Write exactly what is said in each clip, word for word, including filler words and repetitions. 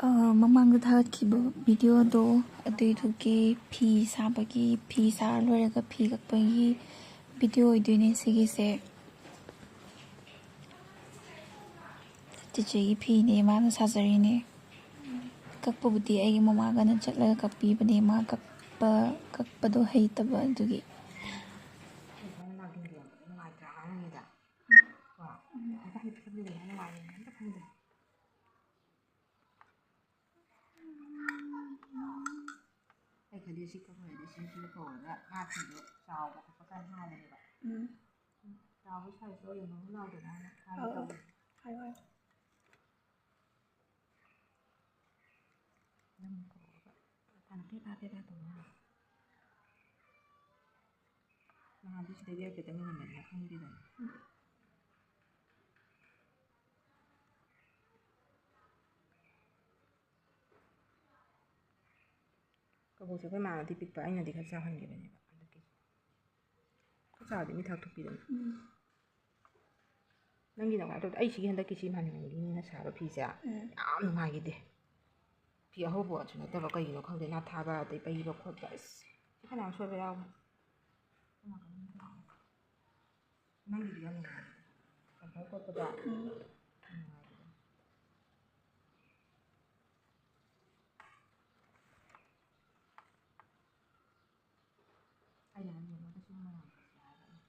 ꯑ, ꯃꯃꯥꯡꯗ ꯊꯥꯒꯠꯈꯤꯕ ꯚꯤꯗꯤꯑꯣꯗꯣ, ꯑꯗꯨꯏꯗꯨꯒꯤ ꯐꯤ ꯁꯥꯕꯒꯤ, ꯐꯤ ꯁꯥꯔ ꯂꯣꯏꯔꯒ ꯐꯤ ꯀꯛꯄꯒꯤ ꯚꯤꯗꯤꯑꯣ ꯑꯣꯏꯗꯣꯏꯅꯦ ꯁꯤꯒꯤꯁꯦ꯫ ꯆꯤꯆꯦꯒꯤ ꯐꯤꯅꯦ, ꯃꯥꯅ ꯁꯥꯖꯔꯤꯅꯦ꯫ ꯀꯛꯄꯕꯨꯗꯤ ꯑꯩꯒꯤ ꯃꯃꯥꯒꯅ ꯆꯠꯂꯒ ꯀꯛꯄꯤꯕꯅꯦ, ꯃꯥ ꯀꯛꯄ, ꯀꯛꯄꯗꯣ ꯍꯩꯇꯕ ꯑꯗꯨꯒꯤ꯫ ꯑꯩ ꯈꯜꯂꯤ ꯁꯤ ꯀꯛꯈ꯭ꯔꯗꯤ ꯁꯤꯁꯤꯒ ꯀꯧꯔꯒ ꯃꯥ ꯐꯤꯗꯣ ꯆꯥꯎꯕ ꯈꯣꯠꯄ ꯈꯔ ꯍꯥꯏꯕꯅꯦꯕ꯫ ꯎꯝ꯫ ꯆꯥꯎꯕ ꯁꯥꯏꯖꯇꯣ ꯌꯦꯡꯍꯧ ꯂꯥꯎꯗꯅ ꯍꯥꯏꯅ ꯍꯥꯏꯒꯦ ꯑꯧ, ꯑꯧ꯫ ꯇꯧꯕꯅꯦ꯫ ꯍꯥꯏꯌꯣ, ꯍꯥꯏꯌꯣ꯫ ꯅꯪ ꯀꯧꯔꯒ ꯐꯅ ꯄꯦ ꯄꯥ ꯄꯦ ꯄꯥ ꯇꯧꯕ ꯃꯥꯜꯂꯦ꯫ ꯅꯍꯥꯟꯗꯤ ꯁꯤꯗꯒꯤ ꯑꯩ ꯈꯤꯇꯪ ꯉꯝꯃꯦꯗꯅ ꯈꯪꯗꯦꯗꯅ꯫ ꯎꯝ꯫ ꯀꯕꯣꯛꯁꯦ ꯑꯩꯈꯣꯏ ꯃꯥꯅꯗꯤ ꯄꯤꯛꯄ, ꯑꯩꯅꯗꯤ ꯈꯔ ꯆꯥꯎꯍꯟꯈꯤꯕꯅꯦꯕ ꯍꯟꯗꯛꯀꯤꯁꯦ꯫ ꯈꯔ ꯆꯥꯎꯔꯗꯤ ꯃꯤ ꯊꯥꯛ ꯊꯣꯛꯄꯤꯗꯅ꯫ ꯎꯝ꯫ ꯅꯪꯒꯤꯅ ꯀꯃꯥꯏꯅ ꯇꯧꯗꯦ? ꯑꯩ ꯁꯤꯒꯤ ꯍꯟꯗꯛꯀꯤ ꯁꯤ ꯏꯃꯥꯟꯅꯕꯤꯒꯤꯅ ꯁꯥꯕ ꯐꯤꯁꯦ ꯎꯝ꯫ ꯌꯥꯝ ꯅꯨꯡꯉꯥꯏꯈꯤꯗꯦ꯫ ꯐꯤ ꯑꯍꯧꯕꯁꯨ ꯅꯠꯇꯕ ꯀꯩꯒꯤꯅꯣ ꯈꯪꯗꯦ, ꯅꯥꯊꯥꯕ ꯑꯗꯩ ꯄꯩꯕ ꯈꯣꯠꯄ, ꯑꯁ ꯁꯤ ꯐꯅꯌꯥꯝ ꯁꯣꯏꯕ ꯌꯥꯎꯕ꯫ ꯅꯪꯒꯤꯗꯤ ꯌꯥꯝ ꯅꯨꯡꯉꯥꯏ꯫ ꯀꯝꯐꯔ ꯀꯣꯠꯄꯗꯣ ꯎꯝ꯫ ꯌꯥꯝ ꯅꯨꯡꯉꯥꯏꯕꯅꯦ꯫ ꯑꯩꯅ ꯍꯥꯏꯅꯤꯡꯕ ꯀꯩꯁꯨ ꯃꯌꯥꯝ ꯌꯥꯔꯒꯅꯤ꯫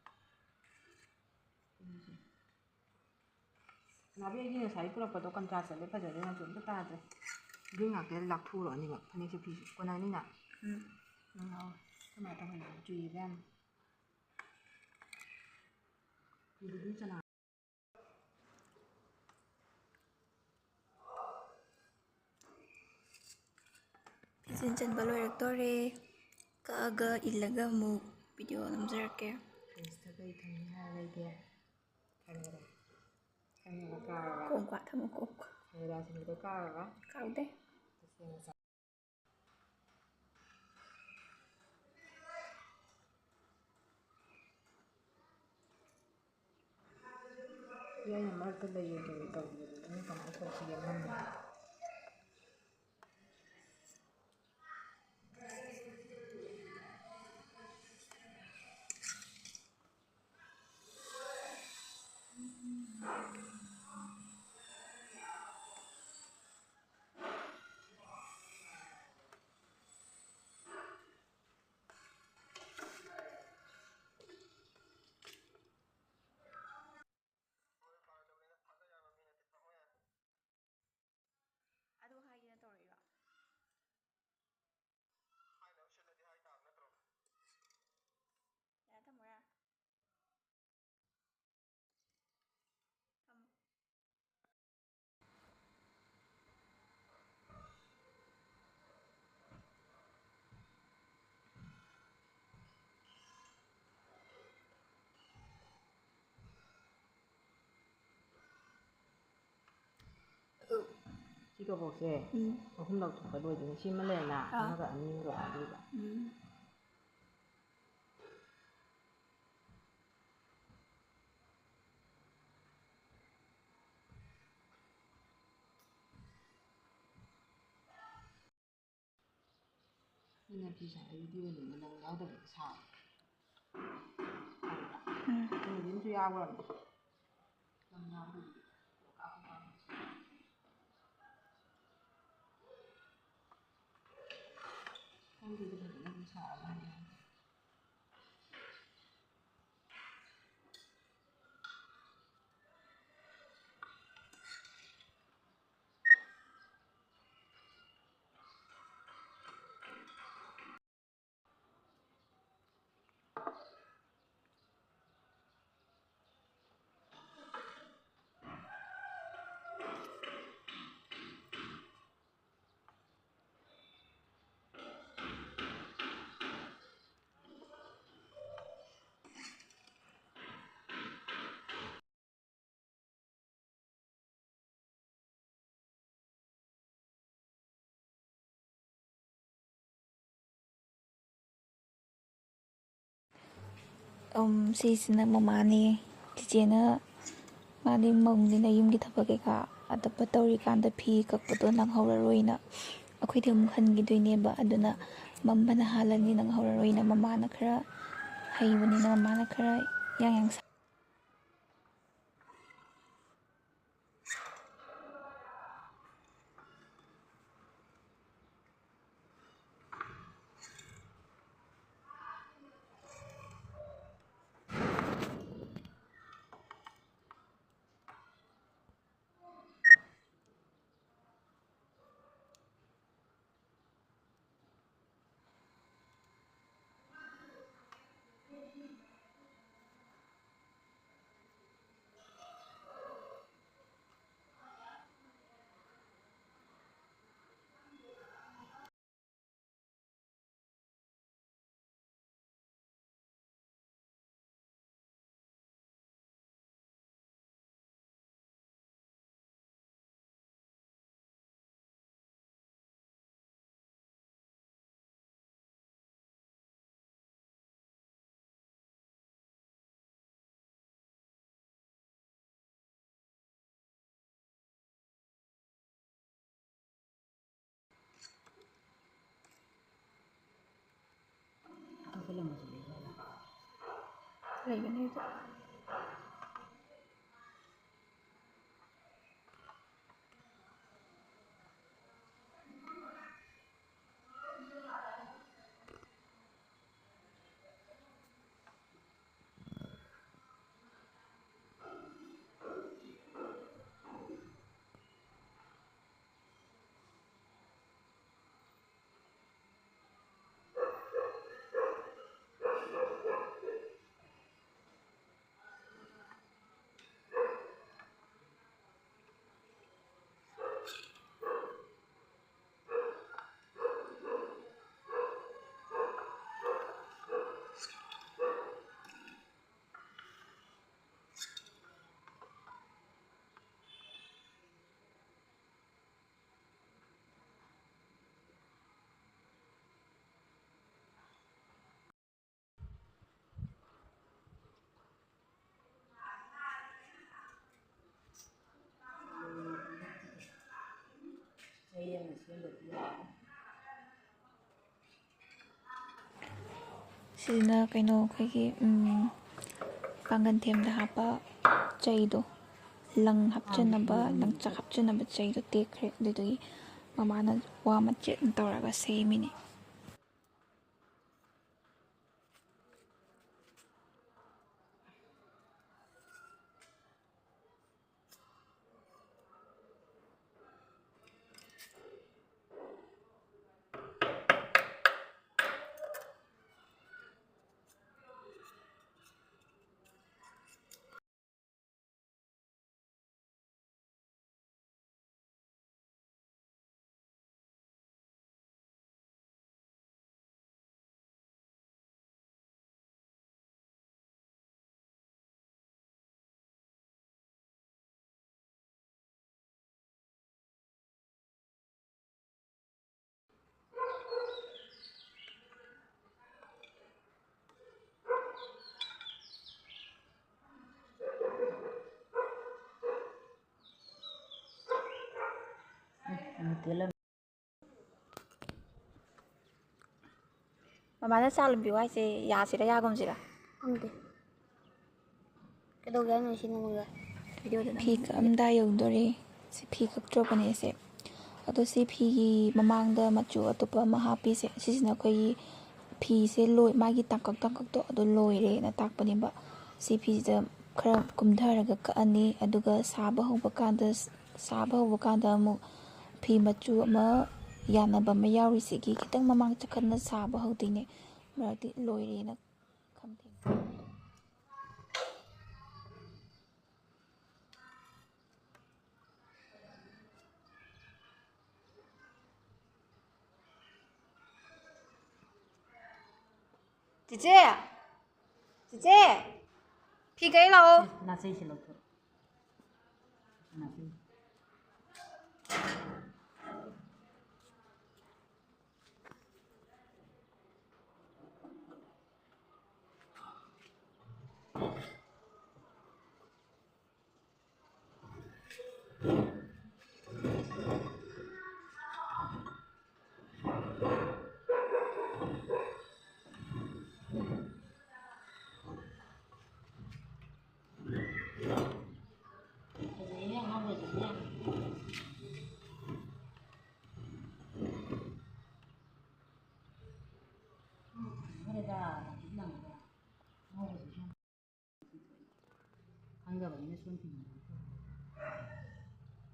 ꯐꯤꯁꯦ꯫ ꯅꯥꯕꯤ, ꯑꯩꯒꯤ ꯉꯁꯥꯏ ꯄꯨꯔꯛꯄꯗꯣ ꯀꯟꯇ꯭ꯔꯥꯁ ꯆꯠꯂꯦ, ꯐꯖꯗꯦ, ꯃꯆꯨ ꯑꯝꯇ ꯇꯥꯗ꯭ꯔꯦ꯫ ꯒ꯭ꯔꯤꯟ ꯉꯥꯛꯇ ꯂꯥꯛꯊꯣꯛꯎꯔꯣ ꯑꯅꯤꯃꯛ꯫ ꯐꯅꯦꯛꯁꯦ ꯐꯤꯁꯦ ꯀꯣꯟꯅꯅꯤꯅ꯫ ꯎꯝ꯫ ꯅꯪ ꯂꯥꯛꯑꯣ꯫ ꯑꯩꯈꯣꯏ ꯃꯥ ꯇꯧꯍꯜꯂꯣ꯫ ꯆꯨꯏꯌꯦꯕ ꯌꯥꯝꯅ꯫ ꯐꯤꯗꯨꯗꯤ ꯆꯅꯥ ꯐꯤꯖꯤꯟ ꯆꯟꯕ ꯂꯣꯏꯔꯛꯇꯣꯔꯦ꯫ ꯀꯛꯑꯒ ꯏꯜꯂꯒ ꯑꯃꯨꯛ ꯚꯤꯗꯤꯑꯣ ꯅꯝꯖꯔꯛꯀꯦ꯫ ꯐ꯭ꯔꯤꯖꯇ ꯀꯩ ꯊꯝꯅꯤ ꯍꯥꯏꯔ ꯂꯩꯒꯦ? ꯈꯪꯉꯦꯗ꯫ ꯈꯪꯉꯦꯕ, ꯀꯥꯎꯔꯕ? ꯀꯣꯡꯀ꯭ꯋꯥ ꯊꯝꯃꯨ, ꯀꯣꯡꯀ꯭ꯋꯥ꯫ ꯈꯪꯉꯦꯗ, ꯁꯤꯡꯗꯣ ꯀꯥꯎꯔꯕ? ꯀꯥꯎꯗꯦ꯫ ꯇꯁꯦꯡꯅ ꯆꯥ-, ꯌꯥꯏꯅ ꯃꯔꯛꯇ ꯂꯩꯔꯣꯏꯗꯕ ꯇꯧꯕꯤꯔꯣ꯫ ꯀꯃꯥꯏꯅ ꯇꯧꯁꯤꯒꯦ ꯈꯪꯗꯦ꯫ ꯑꯗꯨ ꯍꯥꯏꯒꯦꯅ ꯇꯧꯔꯛꯏꯔꯣ? ꯌꯥꯔꯦ, ꯊꯝꯃꯣ, ꯌꯥꯔꯦ꯫ ꯊꯝꯃꯣ꯫ ꯁꯤ ꯀꯕꯣꯛꯁꯦ ꯎꯝ꯫ ꯑꯍꯨꯝ ꯂꯧꯊꯣꯛꯄ ꯂꯣꯏꯗꯣꯏꯅꯦ꯫ ꯁꯤꯃ ꯂꯩꯔꯦꯅ, ꯑꯥ꯫ ꯑꯃꯒ ꯑꯅꯤꯒ ꯑꯗꯨꯒ꯫ ꯎꯝ꯫ ꯑꯩꯅ ꯐꯤ ꯁꯥꯕ ꯚꯤꯗꯤꯑꯣꯅꯤꯅ ꯂꯪ ꯌꯥꯎꯗꯕꯗꯤ ꯁꯥꯕ꯫ ꯎꯝ꯫ ꯂꯪꯗꯤ ꯑꯝꯁꯨ ꯌꯥꯎꯈ꯭ꯔꯕꯅꯦ꯫ ꯂꯪ ꯌꯥꯎꯗꯕꯤꯗ ꯀꯥꯞꯄ ꯀꯥꯞꯄ꯫ ꯈꯪꯗꯦꯗ, ꯐꯖꯅ ꯑꯗꯨꯝ ꯁꯥꯔ ꯃꯥꯜꯂꯦ꯫ ꯎꯝ, ꯁꯤꯁꯤꯅ ꯃꯃꯥꯅꯦ꯫ ꯆꯤꯆꯦꯅ, ꯃꯥꯗꯤ ꯃꯧꯅꯤꯅ ꯌꯨꯝꯒꯤ ꯊꯕꯛ ꯀꯩꯀꯥ ꯑꯇꯞꯄ ꯇꯧꯔꯤꯀꯥꯟꯗ ꯐꯤ ꯀꯛꯄꯗꯣ ꯅꯪꯍꯧꯔꯔꯣꯏꯅ ꯑꯩꯈꯣꯏꯗꯤ ꯑꯃꯨꯛ ꯍꯟꯈꯤꯗꯣꯏꯅꯦꯕ꯫ ꯑꯗꯨꯅ ꯃꯝꯕꯅ ꯍꯥꯜꯂꯅꯤ, ꯅꯪꯍꯧꯔꯔꯣꯏꯅ꯫ ꯃꯃꯥꯅ ꯈꯔ ꯍꯩꯕꯅꯤꯅ ꯃꯃꯥꯅ ꯈꯔ ꯌꯥꯡ ꯌꯥꯡ ꯁꯥ ꯂꯩꯒꯅꯤ ꯍꯧꯖꯤꯛ꯫ ꯁꯤꯁꯤꯅ ꯀꯩꯅꯣ, ꯑꯩꯈꯣꯏꯒꯤ, ꯎꯝ, ꯄꯥꯡꯒꯟꯊꯦꯝꯗ ꯍꯥꯞꯄ ꯆꯩꯗꯣ, ꯂꯪ ꯍꯥꯞꯆꯅꯕ, ꯂꯪꯆꯥꯛ ꯍꯥꯞꯆꯅꯕ ꯆꯩꯗꯣ ꯇꯦꯛꯈ꯭ꯔꯦ꯫ ꯑꯗꯨꯗꯨꯒꯤ ꯃꯃꯥꯅ ꯋꯥ ꯃꯆꯦꯠ ꯑꯃ ꯇꯧꯔꯒ ꯁꯦꯝꯃꯤꯅꯦ꯫ ꯃꯃꯥꯅ ꯆꯥ ꯂꯣꯟꯕꯤꯌꯨ ꯍꯥꯏꯁꯦ ꯌꯥꯁꯤꯔꯥ, ꯌꯥꯒꯨꯝꯁꯤꯔꯥ? ꯈꯪꯗꯦ꯫ ꯀꯩꯗꯧꯒꯦ ꯍꯥꯏꯅꯣ ꯁꯤ ꯅꯉꯣꯟꯗ? ꯚꯤꯗꯤꯑꯣꯗ ꯐꯤ ꯅꯝꯃꯤ꯫ ꯀꯛꯑꯝꯗꯥꯏ ꯌꯧꯗꯣꯔꯦ꯫ ꯁꯤ ꯐꯤ ꯀꯛꯇ꯭ꯔꯕꯅꯦ ꯑꯩꯁꯦ꯫ ꯑꯗꯣ ꯁꯤ ꯐꯤꯒꯤ ꯃꯃꯥꯡꯗ ꯃꯆꯨ ꯑꯇꯣꯞꯄ ꯑꯃ ꯍꯥꯞꯄꯤꯁꯦ, ꯁꯤꯁꯤꯅ ꯑꯩꯈꯣꯏꯒꯤ ꯐꯤꯁꯦ ꯂꯣꯏ-, ꯃꯥꯒꯤ ꯇꯥꯡꯀꯛ ꯇꯥꯡꯀꯛꯇꯣ ꯑꯗꯨ ꯂꯣꯏꯔꯦꯅ ꯇꯥꯛꯄꯅꯦꯕ꯫ ꯁꯤ ꯐꯤꯁꯤꯗ ꯈꯔ ꯀꯨꯝꯊꯔꯒ ꯀꯛꯑꯅꯤ, ꯑꯗꯨꯒ ꯁꯥꯕ ꯍꯧꯕ ꯀꯥꯟꯗ, ꯁꯥꯕ ꯍꯧꯕ ꯀꯥꯟꯗ ꯑꯃꯨꯛ ꯐꯤ ꯃꯆꯨ ꯑꯃ ꯌꯥꯟꯅꯕ ꯑꯃ ꯌꯥꯎꯔꯤꯁꯤꯒꯤ ꯈꯤꯇꯪ ꯃꯃꯥꯡ ꯆꯈꯠꯅ ꯁꯥꯕ ꯍꯧꯗꯣꯏꯅꯦ꯫ ꯃꯔꯛꯇꯤ ꯂꯣꯏꯔꯦꯅ ꯈꯝ ꯊꯦꯡꯅ꯫ ꯆꯤꯆꯦ! ꯆꯤꯆꯦ! ꯐꯤ ꯀꯛꯏ ꯂꯥꯛꯑꯣ꯫ ꯅꯥꯆꯩꯁꯦ ꯂꯧꯊꯣꯛ꯫ ꯅꯥꯆꯩ꯫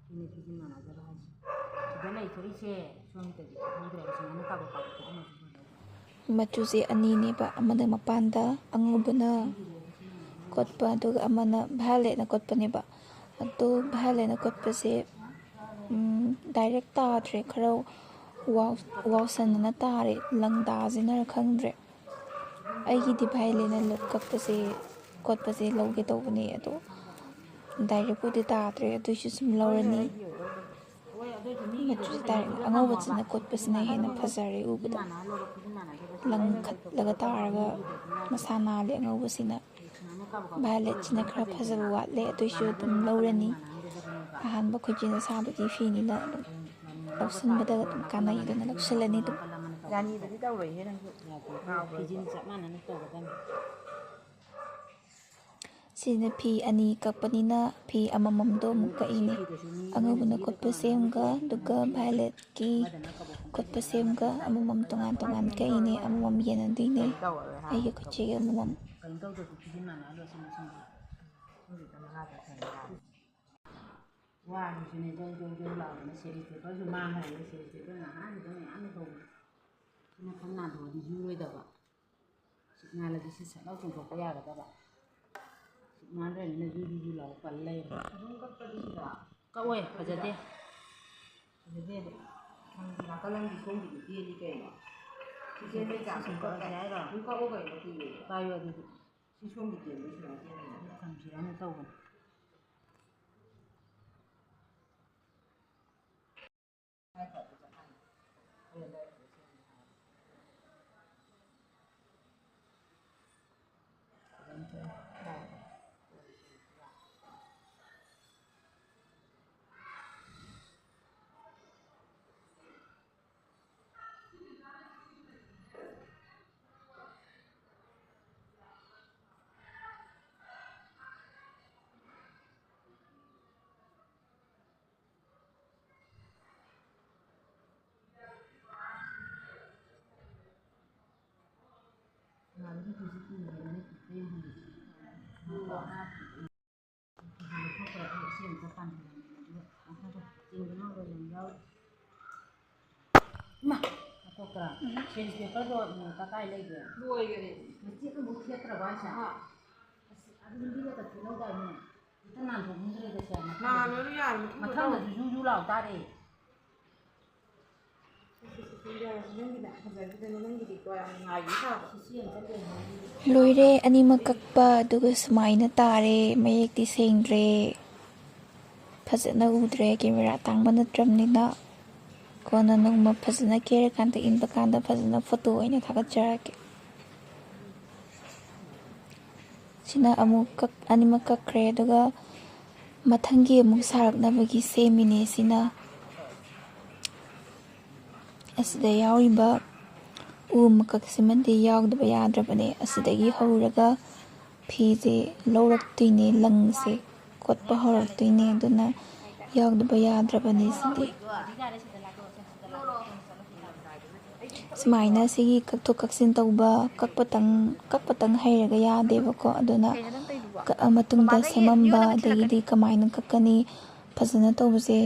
ꯁꯤꯅ ꯐꯤꯖꯤꯟ ꯃꯥꯟꯅꯗꯕ ꯍꯥꯏꯁꯦ꯫ ꯁꯤꯗ ꯂꯩꯊꯣꯛꯏꯁꯦ ꯁꯣꯝꯒꯤꯗꯗꯤ ꯈꯪꯗ꯭ꯔꯦꯕ, ꯁꯨꯃꯥꯏꯅ ꯀꯥꯕꯛ ꯀꯥꯕꯛ ꯊꯣꯛꯑꯝꯃꯁꯨ ꯐꯗꯧꯕ꯫ ꯃꯆꯨꯁꯦ ꯑꯅꯤꯅꯦꯕ, ꯑꯃꯅ ꯃꯄꯥꯟꯗ ꯑꯉꯧꯕꯅ ꯀꯣꯠꯄ, ꯑꯗꯨꯒ ꯑꯃꯅ ꯚꯥꯏꯌꯣꯂꯦꯠꯅ ꯀꯣꯠꯄꯅꯦꯕ꯫ ꯑꯗꯣ ꯚꯥꯏꯌꯣꯂꯦꯠꯅ ꯀꯣꯠꯄꯁꯦ, ꯎꯝ, ꯗꯥꯏꯔꯦꯛ ꯇꯥꯗ꯭ꯔꯦ, ꯈꯔ ꯋꯥꯎ-, ꯋꯥꯎꯁꯟꯅꯅ ꯇꯥꯔꯦ, ꯂꯪꯗꯥꯁꯤꯅꯔ ꯈꯪꯗ꯭ꯔꯦ꯫ ꯑꯩꯒꯤꯗꯤ ꯚꯥꯏꯌꯣꯂꯦꯠꯅ ꯂꯨꯠ ꯀꯛꯄꯁꯦ, ꯀꯣꯠꯄꯁꯦ ꯂꯧꯒꯦ ꯇꯧꯕꯅꯦ, ꯑꯗꯣ ꯗꯥꯏꯔꯦꯛꯄꯨꯗꯤ ꯇꯥꯗ꯭ꯔꯦ, ꯑꯗꯨꯏꯁꯨ ꯁꯨꯝ ꯂꯧꯔꯅꯤ꯫ ꯃꯆꯨꯁꯦ ꯗꯥꯏꯔꯦꯛ ꯑꯉꯧꯕꯁꯤꯅ ꯀꯣꯠꯄꯁꯤꯅ ꯍꯦꯟꯅ ꯐꯖꯔꯦ ꯎꯕꯗ꯫ ꯂꯪꯈꯠꯂꯒ ꯇꯥꯔꯒ ꯃꯁꯥ ꯅꯥꯜꯂꯦ ꯑꯉꯧꯕꯁꯤꯅ꯫ ꯚꯥꯏꯌꯣꯂꯦꯠꯁꯤꯅ ꯈꯔ ꯐꯖꯕ ꯋꯥꯠꯂꯦ, ꯑꯗꯨꯏꯁꯨ ꯑꯗꯨꯝ ꯂꯧꯔꯅꯤ꯫ ꯑꯍꯥꯟꯕ ꯈꯨꯖꯤꯟ ꯑꯁꯥꯕꯒꯤ ꯐꯤꯅꯤꯅ ꯑꯗꯨꯝ ꯂꯧꯁꯤꯟꯕꯗ ꯑꯗꯨꯝ ꯀꯥꯟꯅꯩ, ꯑꯗꯨꯅ ꯂꯧꯁꯤꯜꯂꯅꯤ ꯑꯗꯨꯝ꯫ ꯔꯥꯅꯤꯗꯗꯤ ꯇꯧꯔꯣꯏꯍꯦ ꯅꯪꯁꯨ꯫ ꯐꯤꯖꯤꯟ ꯆꯞ ꯃꯥꯟꯅꯅ ꯇꯧꯒꯗꯕꯅꯤ꯫ ꯁꯤꯅ ꯐꯤ ꯑꯅꯤ ꯀꯛꯄꯅꯤꯅ ꯐꯤ ꯑꯃꯃꯝꯗꯣ ꯑꯃꯨꯛ ꯀꯛꯏꯅꯦ꯫ ꯑꯉꯧꯕꯅ ꯀꯣꯠꯄ ꯁꯦꯝꯒ, ꯑꯗꯨꯒ ꯚꯥꯏꯌꯣꯂꯦꯠꯀꯤ ꯀꯣꯠꯄ ꯁꯦꯝꯒ ꯑꯃꯃꯝ ꯇꯣꯉꯥꯟ ꯇꯣꯉꯥꯟ ꯀꯛꯏꯅꯦ, ꯑꯃꯃꯝ ꯌꯦꯟꯅꯗꯣꯏꯅꯦ꯫ ꯑꯩꯒꯤ ꯈꯨꯠꯁꯤꯒꯤ ꯑꯃꯃꯝ꯫ ꯀꯩꯅꯣ ꯇꯧꯗ꯭ꯔꯁꯨ ꯐꯤꯖꯤꯟ ꯃꯥꯟꯅꯍꯜꯂꯣ ꯁꯤ ꯃꯁꯤꯡꯁꯦ꯫ ꯁꯤꯁꯦ ꯃꯉꯥꯗ ꯊꯝꯕ ꯌꯥꯔꯦ꯫ ꯋꯥꯒꯤꯁꯨꯅꯦ ꯖꯧ ꯖꯧ ꯖꯧ ꯂꯥꯎꯗꯅ ꯁꯦꯔꯤꯁꯇꯣ ꯈꯔꯁꯨ ꯃꯥꯡꯈ꯭ꯔꯅꯤ, ꯁꯦꯔꯤꯁꯇꯣ ꯉꯍꯥꯟꯒꯤꯗꯣ ꯃꯌꯥꯝ ꯂꯩꯍꯧꯕꯅꯤ꯫ ꯁꯤꯅ ꯈꯔ ꯅꯥꯟꯊꯣꯛꯑꯗꯤ ꯌꯨꯔꯣꯏꯗꯕ꯫ ꯁꯤꯠ ꯅꯥꯜꯂꯗꯤ ꯁꯤ ꯁꯠ ꯂꯥꯎ ꯆꯣꯡꯊꯣꯛꯄ ꯌꯥꯒꯗꯕ꯫ ꯁꯤꯠ ꯅꯥꯟꯗ꯭ꯔꯕꯅꯤꯅ ꯌꯨ ꯌꯨ ꯌꯨ ꯂꯥꯎ ꯄꯜ ꯂꯩꯔꯦ꯫ ꯑꯗꯨꯝ ꯀꯛꯄꯗꯤ ꯁꯤꯗ ꯀꯛꯑꯣꯏ, ꯐꯖꯗꯦ꯫ ꯐꯖꯗꯦꯕ꯫ ꯅꯪ ꯅꯥꯀꯜ ꯑꯃꯒꯤ ꯁꯣꯝꯒꯤꯗꯤ ꯇꯦꯜꯂꯤ ꯀꯩꯅꯣ? ꯁꯤ ꯇꯦꯟꯕꯩ ꯆꯥꯡ ꯁꯤ ꯁꯨꯝ ꯀꯛꯑꯁꯦ ꯍꯥꯏꯔꯣ? ꯑꯗꯨꯝ ꯀꯛꯑꯣ ꯀꯩꯅꯣ, ꯀꯨꯏꯔꯣꯏꯌꯦ꯫ ꯄꯥꯏꯌꯣ ꯑꯗꯨꯗꯤ꯫ ꯁꯤ ꯁꯣꯝꯒꯤ ꯇꯦꯟꯕꯩ ꯁꯨꯃꯥꯏꯅ ꯇꯦꯟꯕꯅꯦ꯫ ꯊꯝꯁꯤꯔꯥꯅ ꯇꯧꯕꯅꯦ꯫ ꯏꯃꯥ, ꯂꯧꯊꯣꯛꯇ꯭ꯔꯥ? ꯁꯦꯟꯁ ꯄꯦꯄꯔꯗꯣ ꯀꯗꯥꯏ ꯂꯩꯒꯦ? ꯂꯣꯏꯈꯔꯦ꯫ ꯃꯆꯦꯠ ꯑꯃꯐꯥꯎ ꯊꯦꯠꯇ꯭ꯔꯕ ꯍꯥꯏꯁꯦ? ꯑꯥ꯫ ꯑꯁ, ꯑꯗꯨ ꯂꯝꯕꯤꯗ ꯀꯛꯊꯠꯍꯧꯗꯥꯏꯅꯦ? ꯍꯦꯛꯇ ꯅꯥꯟꯊꯣꯛꯍꯟꯈ꯭ꯔꯦꯗ ꯁꯦ꯫ ꯅꯥꯜꯂꯣꯏ, ꯌꯥꯔꯦ, ꯃꯊꯪꯗ꯫ ꯃꯊꯪꯗꯁꯨ ꯖꯨ ꯖꯨ ꯂꯥꯎ ꯇꯥꯔꯦ꯫ ꯅꯪꯒꯤꯅ ꯐꯖꯕꯤꯗꯅꯦ, ꯅꯪꯒꯤꯗꯤꯀꯣ ꯌꯥꯝ ꯅꯨꯡꯉꯥꯏꯕꯤ ꯁꯥꯕ꯫ ꯂꯣꯏꯔꯦ, ꯑꯅꯤꯃꯛ ꯀꯛꯄ, ꯑꯗꯨꯒ ꯁꯨꯃꯥꯏꯅ ꯇꯥꯔꯦ꯫ ꯃꯌꯦꯛꯇꯤ ꯁꯦꯡꯗ꯭ꯔꯦ, ꯐꯖꯅ ꯎꯗ꯭ꯔꯦ, ꯀꯦꯃꯦꯔꯥ ꯇꯥꯡꯕ ꯅꯠꯇ꯭ꯔꯕꯅꯤꯅ꯫ ꯀꯣꯟꯅ ꯅꯣꯡꯃ ꯐꯖꯅ ꯀꯦꯔꯀꯥꯟꯗ, ꯏꯟꯕ ꯀꯥꯟꯗ ꯐꯖꯅ ꯐꯣꯇꯣ ꯑꯣꯏꯅ ꯊꯥꯒꯠꯆꯔꯛꯀꯦ꯫ ꯁꯤꯅ ꯑꯃꯨꯛ ꯀꯛ-, ꯑꯅꯤꯃꯛ ꯀꯛꯈ꯭ꯔꯦ, ꯑꯗꯨꯒ ꯃꯊꯪꯒꯤ ꯑꯃꯨꯛ ꯁꯥꯔꯛꯅꯕꯒꯤ ꯁꯦꯝꯃꯤꯅꯦ꯫ ꯁꯤꯅ ꯑꯁꯤꯗ ꯌꯥꯎꯔꯤꯕ ꯎ ꯃꯀꯛꯁꯤꯃꯗꯤ ꯌꯥꯎꯗꯕ ꯌꯥꯗ꯭ꯔꯕꯅꯦ꯫ ꯑꯁꯤꯗꯒꯤ ꯍꯧꯔꯒ ꯐꯤꯁꯦ ꯂꯧꯔꯛꯇꯣꯏꯅꯦ, ꯂꯪꯁꯦ ꯀꯣꯠꯄ ꯍꯧꯔꯛꯇꯣꯏꯅꯦ꯫ ꯑꯗꯨꯅ ꯌꯥꯎꯗꯕ ꯌꯥꯗ꯭ꯔꯕꯅꯦ ꯁꯤꯗꯤ꯫ ꯁꯨꯃꯥꯏꯅ ꯁꯤꯒꯤ ꯀꯛꯊꯣꯛ ꯀꯛꯁꯤꯟ ꯇꯧꯕ, ꯀꯛꯄꯇꯪ, ꯀꯛꯄꯇꯪ ꯍꯩꯔꯒ ꯌꯥꯗꯦꯕꯀꯣ꯫ ꯑꯗꯨꯅ ꯀꯛꯑ ꯃꯇꯨꯡꯗ ꯁꯦꯝꯃꯝꯕ, ꯑꯗꯒꯤꯗꯤ ꯀꯃꯥꯏꯅ ꯀꯛꯀꯅꯤ ꯐꯖꯅ ꯇꯧꯕꯁꯦ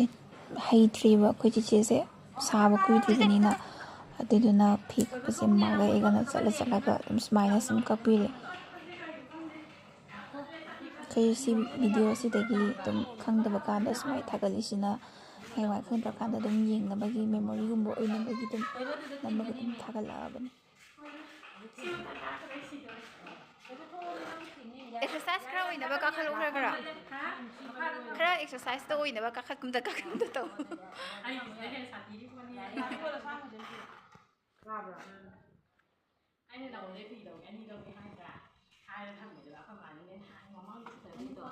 ꯍꯩꯇ꯭ꯔꯤꯕ ꯑꯩꯈꯣꯏ ꯆꯦꯆꯦꯁꯦ, ꯁꯥꯕ ꯀꯨꯏꯗ꯭ꯔꯤꯕꯅꯤꯅ꯫ ꯑꯗꯨꯗꯨꯅ ꯐꯤ ꯀꯛꯄꯁꯦ ꯃꯥꯒ ꯑꯩꯒꯅ ꯆꯠꯂ ꯆꯠꯂꯒ ꯑꯗꯨꯝ ꯁꯨꯃꯥꯏꯅ ꯁꯨꯝ ꯀꯛꯄꯤꯔꯦ꯫ ꯑꯩꯈꯣꯏ ꯁꯤ ꯚꯤꯗꯤꯑꯣꯁꯤꯗꯒꯤ ꯑꯗꯨꯝ ꯈꯪꯗꯕ ꯀꯥꯟꯗ ꯁꯨꯃꯥꯏꯅ ꯊꯥꯒꯠꯂꯤꯁꯤꯅ ꯍꯌꯦꯡꯋꯥꯏ ꯈꯪꯗ꯭ꯔꯀꯥꯟꯗ ꯑꯗꯨꯝ ꯌꯦꯡꯅꯕꯒꯤ, ꯃꯦꯃꯣꯔꯤꯒꯨꯝꯕ ꯑꯣꯏꯅꯕꯒꯤ ꯑꯗꯨꯝ ꯅꯝꯃꯒ ꯑꯗꯨꯝ ꯊꯥꯒꯠꯂꯛꯑꯕꯅꯦ꯫ ꯑꯦꯛꯁꯔꯁꯥꯏꯁ ꯈꯔ ꯑꯣꯏꯅꯕ ꯀꯥꯈꯠꯂꯨ, ꯈꯔ ꯈꯔ꯫ ꯈꯔ ꯑꯦꯛꯁꯔꯁꯥꯏꯁꯇ ꯑꯣꯏꯅꯕ ꯀꯥꯈꯠꯀꯨꯝꯗ ꯀꯥꯈꯠꯀꯨꯝꯗ ꯇꯧ꯫ ꯑꯩꯅ ꯅꯉꯣꯟꯗ ꯐꯤ ꯂꯧꯒꯦ, ꯑꯅꯤ ꯂꯧꯒꯦ ꯍꯥꯏꯗ꯭ꯔꯥ? ꯍꯥꯏꯔ ꯊꯝꯕꯗꯨꯗ ꯑꯩꯈꯣꯏ ꯃꯥꯅꯅꯦ ꯅꯍꯥꯟ ꯃꯃꯥꯡꯒꯤ ꯐꯖꯕꯤꯗꯣ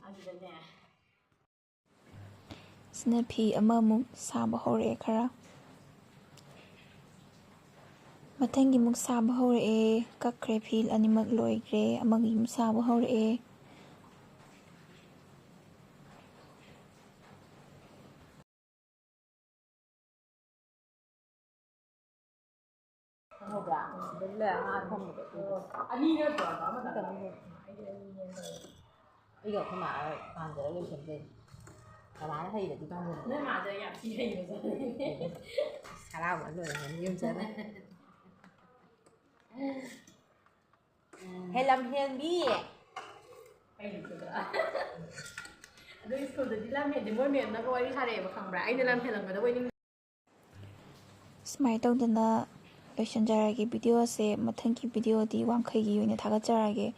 ꯑꯗꯨꯗꯅꯦ꯫ ꯁꯤꯅ ꯐꯤ ꯑꯃꯃꯨꯛ ꯁꯥꯕ ꯍꯧꯔꯛꯑꯦ ꯈꯔ꯫ ꯃꯊꯪꯒꯤ ꯑꯃꯨꯛ ꯁꯥꯕ ꯍꯧꯔꯛꯑꯦ꯫ ꯀꯛꯈ꯭ꯔꯦ, ꯐꯤ ꯑꯅꯤꯃꯛ ꯂꯣꯏꯈ꯭ꯔꯦ꯫ ꯑꯃꯒꯤ ꯑꯃꯨꯛ ꯁꯥꯕ ꯍꯧꯔꯛꯑꯦ꯫ ꯈꯪꯍꯧꯕ꯭ꯔꯥ? ꯁꯤꯗ ꯂꯩꯔ ꯉꯥ ꯊꯣꯡꯕꯗꯣ ꯑꯗꯨꯗꯣ꯫ ꯑꯅꯤꯔ ꯄꯨꯔꯛꯄ ꯑꯃꯇꯪ? ꯑꯩꯗꯤ ꯑꯅꯤꯅꯦ ꯇꯧꯔꯤꯁꯦ꯫ ꯑꯩꯒ ꯑꯩꯈꯣꯏ ꯃꯥꯒ ꯄꯥꯟꯖꯔ ꯂꯣꯏꯁꯟꯗꯣꯏꯅꯦ꯫ ꯀꯅꯥꯅ ꯍꯩꯔꯗꯤ ꯈꯪꯗꯦ꯫ ꯅꯣꯏ ꯃꯥꯗ ꯌꯥꯝ ꯊꯤ ꯍꯩꯕꯖꯥꯠꯅꯤ꯫ ꯍꯔꯥꯎꯕ ꯂꯣꯏꯔꯦ ꯌꯨꯝ ꯆꯠꯂꯦ꯫ ꯍꯦ ꯂꯝ ꯍꯦꯟꯕꯤ꯫ ꯑꯗꯨ ꯁ꯭ꯀꯨꯜꯗꯗꯤ ꯂꯝ ꯍꯦꯟꯗꯦ꯫ ꯃꯣꯏ ꯃꯦꯝꯅꯒ ꯋꯥꯔꯤ ꯁꯥꯔꯛꯑꯦꯕ, ꯈꯪꯕ꯭ꯔꯥ? ꯑꯩꯅ ꯂꯝ ꯍꯦꯜꯂꯝꯒꯗꯕ ꯑꯣꯏꯅꯤꯡ ꯁꯨꯃꯥꯏꯅ ꯇꯧꯗꯅ ꯂꯣꯏꯁꯤꯟꯖꯔꯒꯦ ꯚꯤꯗꯤꯑꯣꯁꯦ꯫ ꯃꯊꯪꯒꯤ ꯚꯤꯗꯤꯑꯣꯗꯤ ꯋꯥꯡꯈꯩꯒꯤ ꯑꯣꯏꯅ ꯊꯥꯒꯠꯆꯔꯛꯑꯒꯦ꯫